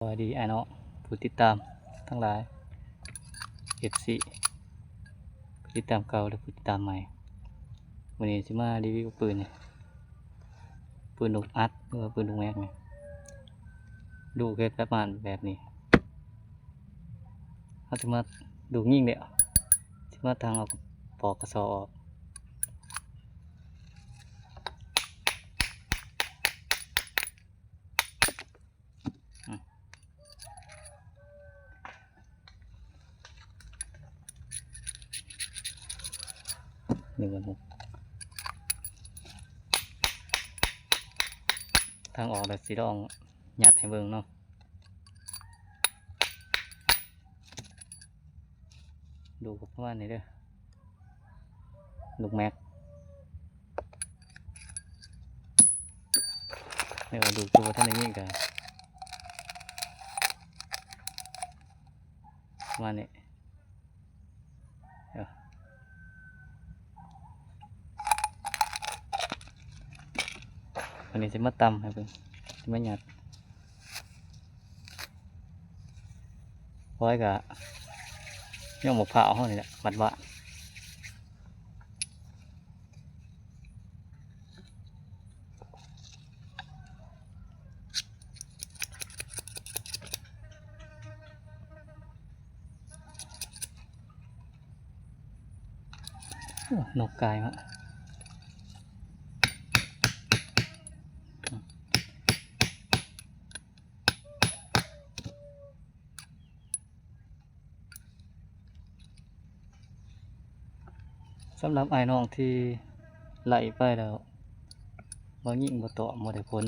ສະບາຍດີອ້າຍນ້ອງຜູ້ຕິດຕາມທັງຫຼາຍ ເອັຟຊີ ຜູ້ຕິດຕາມເກົ່າ ແລະ ຜູ້ຕິດຕາມໃໝ່. ມື້ນີ້ຊິມາຣີວິວປືນນີ້ ປືນລູກອັດ ຫຼືວ່າປືນລູກແມັກນີ້ ລູກເຮັດປະມານແບບນີ້. ເຮົາຊິມາລູກຍິງເດ້ ຊິມາທັງເອົາປອກກະສອກອອກ. ອືມ ນີ້ມັນ ທາງອອກ ແລ້ວຊິລອງຍັດໃຫ້ເບິ່ງເນາະ. ດູປະມານນີ້ເດີ ລູກແມັກ ແລ້ວກໍດູຕົວບໍ່ທັນໄດ້ຍິງກໍປະມານນີ້. ເອີ ອັນນີ້ຊິມາຕຳໃຫ້ເບິ່ງ ຊິມາຍັດ. ຂ້ອຍກະຍ້ອງບັກພ້າວເຮົານີ້ແຫຼະ ບາດວ່າ ໂອ້ ນົກກາຍມາ. ສຳລັບອ້າຍນ້ອງທີ່ໄລ່ໄປແລ້ວ ບໍ່ຍິງບໍ່ຕອບ ບໍ່ໄດ້ຜົນ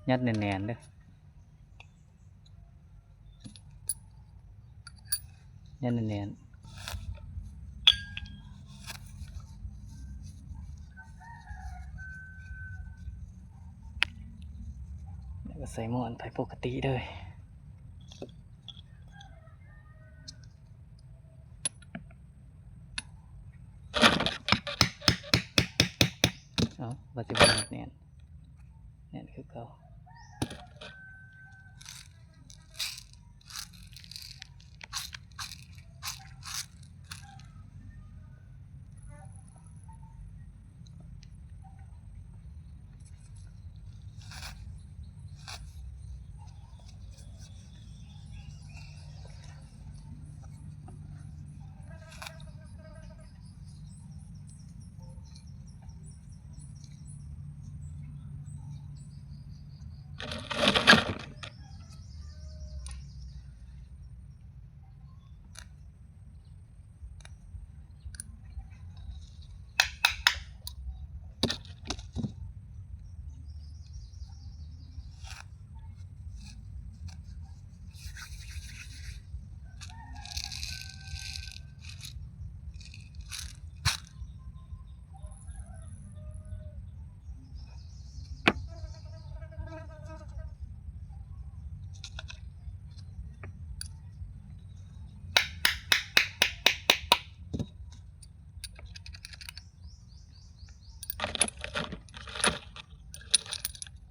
ຍັດແໜ້ນໆເດີ ຍັດແໜ້ນໆ ແລ້ວກໍໃສ່ໝໍ້ອັນໄຟປົກກະຕິເລີຍ. ເອົາ ວ່າຊິບໍ່ແໜ້ນ ແໜ້ນຄືເກົ່າ.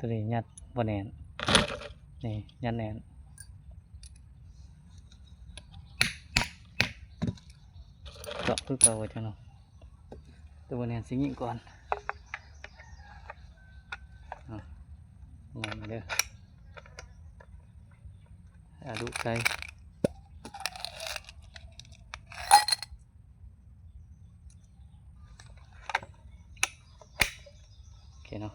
ໂຕນີ້ຍັດບໍ່ແໜ້ນ ນີ້ຍັດແໜ້ນ ເຈາະຄືເກົ່າໄວ້ເທື່ອເນາະ. ໂຕບໍ່ແໜ້ນຊິຍິງກ່ອນ ອາ ລອງເດີ ອາ ດຸໄກ. ໂອເຄເນາະ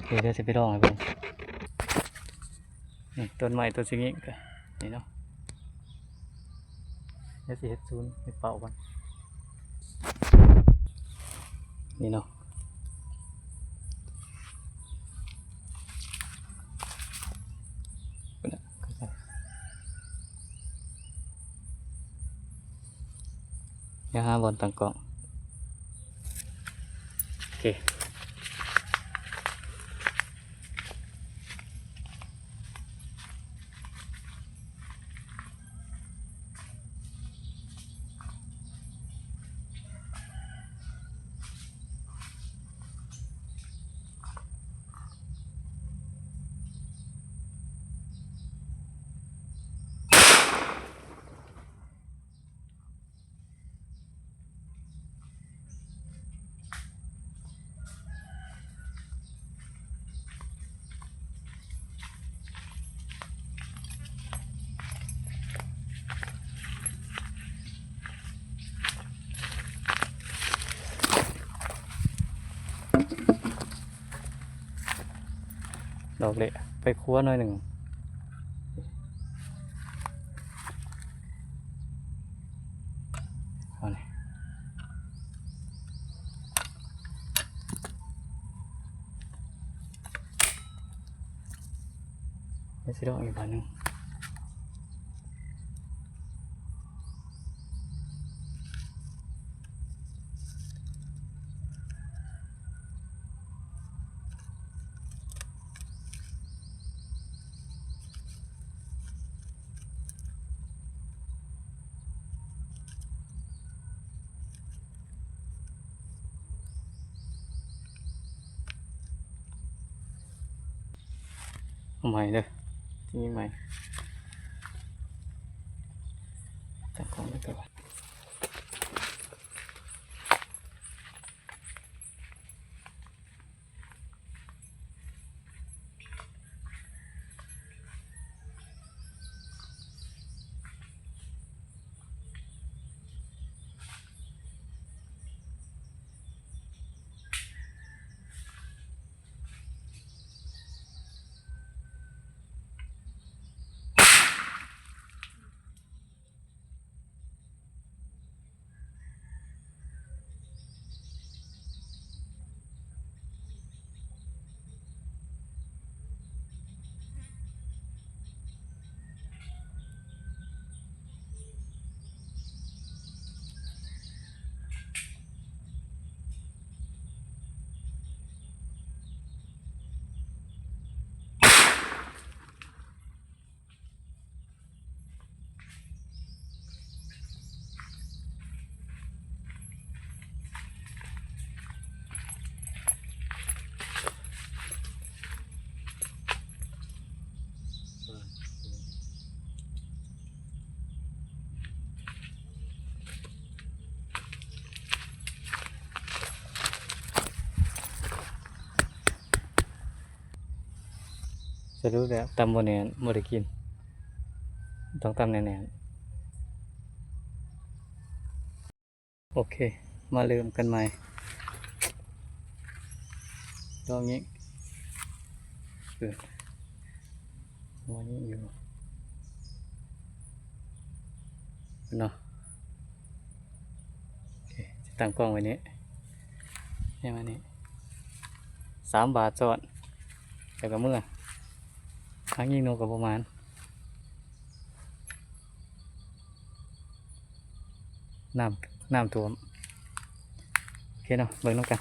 ໂອເຄ ດຽວຊິໄປລອງໃຫ້ເບິ່ງ ນີ້ ຕົ້ນໄມ້ຕົ້ນຊິງນີ້ກະນີ້ເນາະ ດຽວຊິເຮັດສູນ ເຮັດເປົ້າກ່ອນ ນີ້ເນາະ. ດຽວຫາບ່ອນຕັ້ງກ້ອງ. ເຄ. ດອກເລະ ໄປຄົວໜ້ອຍໜຶ່ງ. ເອົານີ້ ໄປຊິດອກອີກບາດໜຶ່ງ. ເອົາໃໝ່ເດີ ທີ່ນີ້ໃໝ່ ຕັ້ງກ້ອງໄວ້ກ່ອນ. ສະຫຼຸບແລ້ວ ຕຳບໍ່ແໜ້ນ ບໍ່ໄດ້ກິນ ຕ້ອງຕຳແໜ້ນໆ. ໂອເຄ ມາເລີ່ມກັນໃໝ່ ດອກນີ້ ເອີ ຫົວນີ້ຢູ່ເນາະ. ໂອເຄ ຊິຕັ້ງກ້ອງໄວ້ນີ້ ແນວມານີ້ ສາມບາດຊ້ອນ ແລ້ວກໍເມືອ ຫາຍິງນົກກໍບໍ່ໝານ ນ້ຳ ນ້ຳຖ້ວມ. ໂອເຄເນາະ ເບິ່ງນຳກັນ.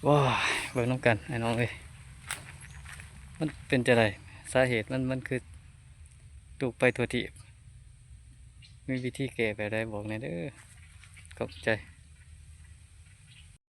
ວ້າຍ ເບິ່ງນຳກັນອ້າຍນ້ອງເອີຍ ມັນເປັນຈັ່ງໃດ? ສາເຫດມັນ ມັນຄືຕຸກໄປທົ່ວທີບ. ມີວິທີແກ້ແບບໃດບອກແດ່ເດີ. ຂອບໃຈ.